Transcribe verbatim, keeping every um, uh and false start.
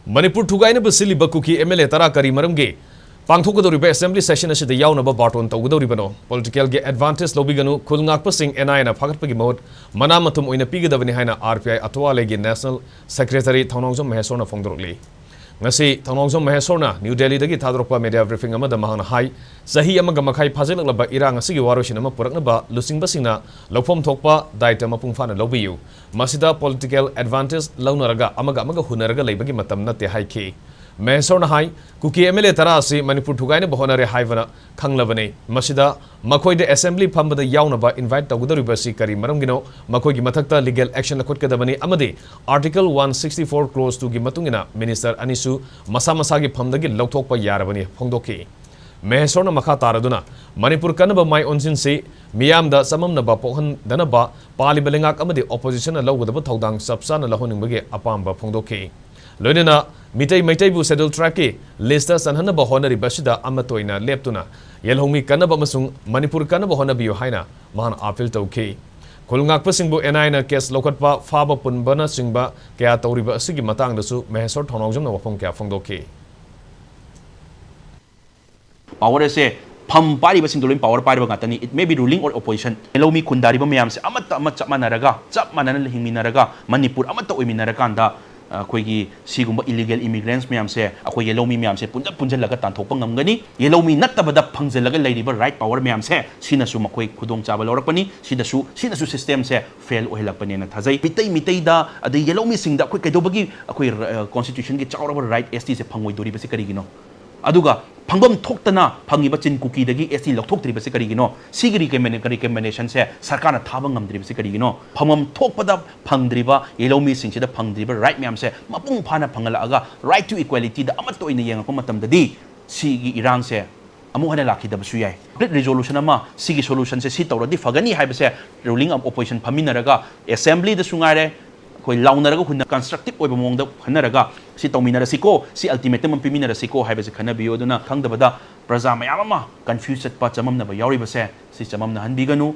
ꯃꯅꯤꯄꯨꯔ ꯊꯨꯒꯥꯏꯅꯕ ꯁꯤꯜꯂꯤꯕ Kuki M L A ꯇꯔꯥ ꯀꯔꯤ ꯃꯔꯝꯒꯤ ꯄꯥꯡꯊꯣꯛꯀꯗꯧꯔꯤꯕ ꯑꯦꯁꯦꯝꯕ꯭ꯂꯤ ꯁꯦꯁꯟ ꯑꯁꯤꯗ ꯌꯥꯎꯅꯕ ꯕꯥꯔꯇꯣꯟ ꯇꯧꯒꯗꯧꯔꯤꯕꯅꯣ? ꯄꯣꯂꯤꯇꯤꯀꯦꯜꯒꯤ ꯑꯦꯗꯚꯥꯟꯇꯦꯖ ꯂꯧꯕꯤꯒꯅꯨ, ꯈꯨꯜ ꯉꯥꯛꯄꯁꯤꯡ ꯑꯦꯟ ꯑꯥꯏ ꯑꯦꯅ ꯐꯥꯒꯠꯄꯒꯤ ꯃꯍꯨꯠ ꯃꯅꯥ ꯃꯊꯨꯝ ꯑꯣꯏꯅ ꯄꯤꯒꯗꯕꯅꯤ ꯍꯥꯏꯅ ꯑꯥꯔ ꯄꯤ ꯑꯥꯏ ꯑꯇ꯭ꯋꯥꯂꯦꯒꯤ ꯅꯦꯁꯅꯦꯜ ꯁꯦꯀ꯭ꯔꯦꯇꯔꯤ ꯊꯧꯅꯥꯎꯖꯝ ꯃꯍꯦꯁꯣꯔꯅ ꯐꯣꯡꯗꯣꯔꯛꯂꯤ꯫ ꯉꯁꯤ ꯊꯧꯅꯥꯎꯖꯝ ꯃꯍꯦꯁꯣꯔꯅ ꯅ꯭ꯌꯨ ꯗꯦꯜꯂꯤꯗꯒꯤ ꯊꯥꯗꯣꯔꯛꯄ ꯃꯤꯗꯤꯌꯥ ꯕ꯭ꯔꯤꯐꯤꯡ ꯑꯃꯗ ꯃꯍꯥꯛꯅ ꯍꯥꯏ, ꯆꯍꯤ ꯑꯃꯒ ꯃꯈꯥꯏ ꯐꯥꯖꯤꯜꯂꯛꯂꯕ ꯏꯔꯥꯡ ꯑꯁꯤꯒꯤ ꯋꯥꯔꯣꯏꯁꯤꯟ ꯑꯃ ꯄꯨꯔꯛꯅꯕ ꯂꯨꯆꯤꯡꯕꯁꯤꯡꯅ ꯂꯧꯐꯝ ꯊꯣꯛꯄ ꯗꯥꯌꯤꯇ꯭ꯋ ꯃꯄꯨꯡ ꯐꯥꯅ ꯂꯧꯕꯤꯌꯨ꯫ ꯃꯁꯤꯗ ꯄꯣꯂꯤꯇꯤꯀꯦꯜ ꯑꯦꯗꯚꯥꯟꯇꯦꯖ ꯂꯧꯅꯔꯒ ꯑꯃꯒ ꯑꯃꯒ ꯍꯨꯟꯅꯔꯒ ꯂꯩꯕꯒꯤ ꯃꯇꯝ ꯅꯠꯇꯦ ꯍꯥꯏꯈꯤ꯫ ꯃꯍꯦꯁꯣꯔꯅ ꯍꯥꯏ, ꯀꯨꯀꯤ ꯑꯦꯝ ꯑꯦꯜ ꯑꯦ ꯇꯔꯥ ꯑꯁꯤ ꯃꯅꯤꯄꯨꯔ ꯊꯨꯒꯥꯏꯅꯕ ꯍꯣꯠꯅꯔꯦ ꯍꯥꯏꯕꯅ ꯈꯪꯂꯕꯅꯤ꯫ ꯃꯁꯤꯗ ꯃꯈꯣꯏꯗ ꯑꯦꯁꯦꯝꯕ꯭ꯂꯤ ꯐꯝꯕꯗ ꯌꯥꯎꯅꯕ ꯏꯟꯚꯥꯏꯠ ꯇꯧꯒꯗꯧꯔꯤꯕ ꯑꯁꯤ ꯀꯔꯤ ꯃꯔꯝꯒꯤꯅꯣ? ꯃꯈꯣꯏꯒꯤ ꯃꯊꯛꯇ ꯂꯤꯒꯦꯜ ꯑꯦꯛꯁꯟ ꯂꯧꯈꯠꯀꯗꯕꯅꯤ ꯑꯃꯗꯤ Article one sixty-four Clause two ꯒꯤ ꯃꯇꯨꯡ ꯏꯟꯅ ꯃꯤꯅꯤꯁꯇꯔ ꯑꯅꯤꯁꯨ ꯃꯁꯥ ꯃꯁꯥꯒꯤ ꯐꯝꯗꯒꯤ ꯂꯧꯊꯣꯛꯄ ꯌꯥꯔꯕꯅꯤ ꯐꯣꯡꯗꯣꯛꯈꯤ꯫ ꯃꯍꯦꯁꯣꯔꯅ ꯃꯈꯥ ꯇꯥꯔꯗꯨꯅ, ꯃꯅꯤꯄꯨꯔ ꯀꯟꯅꯕ ꯃꯥꯏ ꯑꯣꯟꯁꯤꯟꯁꯤ, ꯃꯤꯌꯥꯝꯗ ꯆꯃꯝꯅꯕ ꯄꯣꯛꯍꯟꯗꯅꯕ ꯄꯥꯜꯂꯤꯕ ꯂꯩꯉꯥꯛ ꯑꯃꯗꯤ ꯑꯣꯄꯣꯖꯤꯁꯟꯅ ꯂꯧꯒꯗꯕ ꯊꯧꯗꯥꯡ ꯆꯞ ꯆꯥꯅ ꯂꯧꯍꯟꯅꯤꯡꯕꯒꯤ ꯑꯄꯥꯝꯕ ꯐꯣꯡꯗꯣꯛꯈꯤ꯫ ꯂꯣꯏꯅꯅ ꯃꯤꯇꯩ ꯃꯩꯇꯩꯕꯨ ꯁꯦꯗ꯭ꯌꯨꯜ ꯇ꯭ꯔꯥꯏꯕꯀꯤ ꯂꯤꯁꯇ ꯆꯟꯍꯟꯅꯕ ꯍꯣꯠꯅꯔꯤꯕ ꯑꯁꯤꯗ ꯑꯃꯠꯇ ꯑꯣꯏꯅ ꯂꯦꯞꯇꯨꯅ ꯌꯦꯜꯍꯧꯃꯤ ꯀꯟꯅꯕ ꯑꯃꯁꯨꯡ ꯃꯅꯤꯄꯨꯔ ꯀꯟꯅꯕ ꯍꯣꯠꯅꯕꯤꯌꯨ ꯍꯥꯏꯅ ꯃꯍꯥꯛꯅ ꯑꯥꯄꯤꯜ ꯇꯧꯈꯤ꯫ ꯈꯨꯜ ꯉꯥꯛꯄꯁꯤꯡꯕꯨ ꯑꯦꯟ ꯑꯥꯏ ꯑꯦꯅ ꯀꯦꯁ ꯂꯧꯈꯠꯄ, ꯐꯥꯕ ꯄꯨꯟꯕꯅꯆꯤꯡꯕ ꯀꯌꯥ ꯇꯧꯔꯤꯕ ꯑꯁꯤꯒꯤ ꯃꯇꯥꯡꯗꯁꯨ ꯃꯍꯦꯁꯣꯔ ꯊꯧꯅꯥꯎꯖꯝꯅ ꯋꯥꯐꯝ ꯀꯌꯥ ꯐꯣꯡꯗꯣꯛꯈꯤ꯫ ꯄꯥꯋꯔ ꯑꯁꯦ ꯐꯝ ꯄꯥꯏꯔꯤꯕꯁꯤꯡꯗꯣ ꯂꯣꯏ ꯄꯥꯋꯔ ꯄꯥꯏꯔꯤꯕ ꯉꯥꯛꯇꯅꯤ꯫ It may be ruling or opposition꯫ ꯂꯧꯃꯤ ꯈꯨꯟꯗꯥꯔꯤꯕ ꯃꯌꯥꯝꯁꯦ ꯑꯃꯠꯇ ꯑꯃ ꯆꯞ ꯃꯥꯟꯅꯅ ꯍꯤꯡꯃꯤꯟꯅꯔꯒ, ꯃꯅꯤꯄꯨꯔ ꯑꯃꯠꯇ ꯑꯣꯏꯃꯤꯟꯅꯔꯀꯥꯟꯗ, ꯑ, ꯑꯩꯈꯣꯏꯒꯤ ꯁꯤꯒꯨꯝꯕ ꯏꯂꯤꯒꯦꯜ ꯏꯃꯤꯒ꯭ꯔꯦꯟꯠꯁ ꯃꯌꯥꯝꯁꯦ, ꯑꯩꯈꯣꯏ ꯌꯦꯜꯍꯧꯃꯤ ꯃꯌꯥꯝꯁꯦ ꯄꯨꯟꯖ ꯄꯨꯟꯖꯜꯂꯒ ꯇꯥꯟꯊꯣꯛꯄ ꯉꯝꯒꯅꯤ꯫ ꯌꯦꯜꯍꯧꯃꯤ ꯅꯠꯇꯕꯗ ꯐꯪꯖꯜꯂꯒ ꯂꯩꯔꯤꯕ ꯔꯥꯏꯠ ꯄꯥꯋꯔ ꯃꯌꯥꯝꯁꯦ, ꯁꯤꯅꯁꯨ ꯃꯈꯣꯏ ꯈꯨꯗꯣꯡꯆꯥꯕ ꯂꯧꯔꯛꯄꯅꯤ꯫ ꯁꯤꯗꯁꯨ, ꯁꯤꯅꯁꯨ ꯁꯤꯁꯇꯦꯝꯁꯦ ꯐꯦꯜ ꯑꯣꯏꯍꯜꯂꯛꯄꯅꯦꯅ ꯊꯥꯖꯩ꯫ ꯃꯤꯇꯩ ꯃꯤꯇꯩꯗ, ꯑꯗꯩ ꯌꯦꯜꯍꯧꯃꯤꯁꯤꯡꯗ ꯑꯩꯈꯣꯏ ꯀꯩꯗꯧꯕꯒꯤ ꯑꯩꯈꯣꯏ, ꯑ, ꯀꯣꯟꯁꯇꯤꯇ꯭ꯌꯨꯁꯟꯒꯤ ꯆꯥꯎꯔꯕ ꯔꯥꯏꯠ ꯑꯦꯁ ꯇꯤꯁꯦ ꯐꯪꯉꯣꯏꯗꯣꯔꯤꯕꯁꯦ ꯀꯔꯤꯒꯤꯅꯣ? ꯑꯗꯨꯒ ꯐꯪꯐꯝ ꯊꯣꯛꯇꯅ ꯐꯪꯉꯤꯕ ꯆꯤꯟ ꯀꯨꯀꯤꯗꯒꯤ ꯑꯦꯁ ꯇꯤ ꯂꯧꯊꯣꯛꯇ꯭ꯔꯤꯕꯁꯤ ꯀꯔꯤꯒꯤꯅꯣ? ꯁꯤꯒꯤ ꯔꯤꯀꯃꯦꯟ-, ꯔꯤꯀꯃꯦꯟꯗꯦꯁꯟꯁꯦ ꯁꯔꯀꯥꯔꯅ ꯊꯥꯕ ꯉꯝꯗ꯭ꯔꯤꯕꯁꯤ ꯀꯔꯤꯒꯤꯅꯣ? ꯐꯪꯐꯝ ꯊꯣꯛꯄꯗ ꯐꯪꯗ꯭ꯔꯤꯕ ꯌꯦꯜꯍꯧꯃꯤꯁꯤꯡꯁꯤꯗ ꯐꯪꯗ꯭ꯔꯤꯕ ꯔꯥꯏꯠ ꯃꯌꯥꯝꯁꯦ ꯃꯄꯨꯡ ꯐꯥꯅ ꯐꯪꯍꯜꯂꯛꯑꯒ, right to equality ꯗ ꯑꯃꯠꯇ ꯑꯣꯏꯅ ꯌꯦꯡꯉꯛꯄ ꯃꯇꯝꯗꯗꯤ, ꯁꯤꯒꯤ ꯏꯔꯥꯡꯁꯦ ꯑꯃꯨꯛ ꯍꯟꯅ ꯂꯥꯛꯈꯤꯗꯕꯁꯨ ꯌꯥꯏ꯫ ꯀꯝꯄ꯭ꯂꯤꯠ ꯔꯤꯖꯣꯂꯨꯁꯟ ꯑꯃ, ꯁꯤꯒꯤ ꯁꯣꯂꯨꯁꯟꯁꯦ ꯁꯤ ꯇꯧꯔꯗꯤ ꯐꯒꯅꯤ ꯍꯥꯏꯕꯁꯦ ꯔꯨꯂꯤꯡ ꯑꯣꯄꯣꯖꯤꯁꯟ ꯐꯝꯃꯤꯟꯅꯔꯒ, ꯑꯦꯁꯦꯝꯕ꯭ꯂꯤꯗꯁꯨ ꯉꯥꯏꯔꯦ, ꯑꯩꯈꯣꯏ ꯂꯥꯎꯅꯔꯒ ꯍꯨꯟꯅ-, ꯀꯟꯁꯇ꯭ꯔꯛꯇꯤꯚ ꯑꯣꯏꯕ ꯃꯑꯣꯡꯗ ꯈꯟꯅꯔꯒ ꯁꯤ ꯇꯧꯃꯤꯟꯅꯔꯁꯤꯀꯣ, ꯁꯤ ꯑꯜꯇꯤꯃꯦꯇꯝ ꯑꯃ ꯄꯤꯃꯤꯟꯅꯔꯁꯤꯀꯣ ꯍꯥꯏꯕꯁꯦ ꯈꯟꯅꯕꯤꯌꯨ꯫ ꯑꯗꯨꯅ ꯈꯪꯗꯕꯗ ꯄ꯭ꯔꯖꯥ ꯃꯌꯥꯝ ꯑꯃ ꯀꯟꯐ꯭ꯌꯨꯁ ꯆꯠꯄ, ꯆꯃꯝꯅꯕ ꯌꯥꯎꯔꯤꯕꯁꯦ ꯁꯤ ꯆꯃꯝꯅꯍꯟꯕꯤꯒꯅꯨ꯫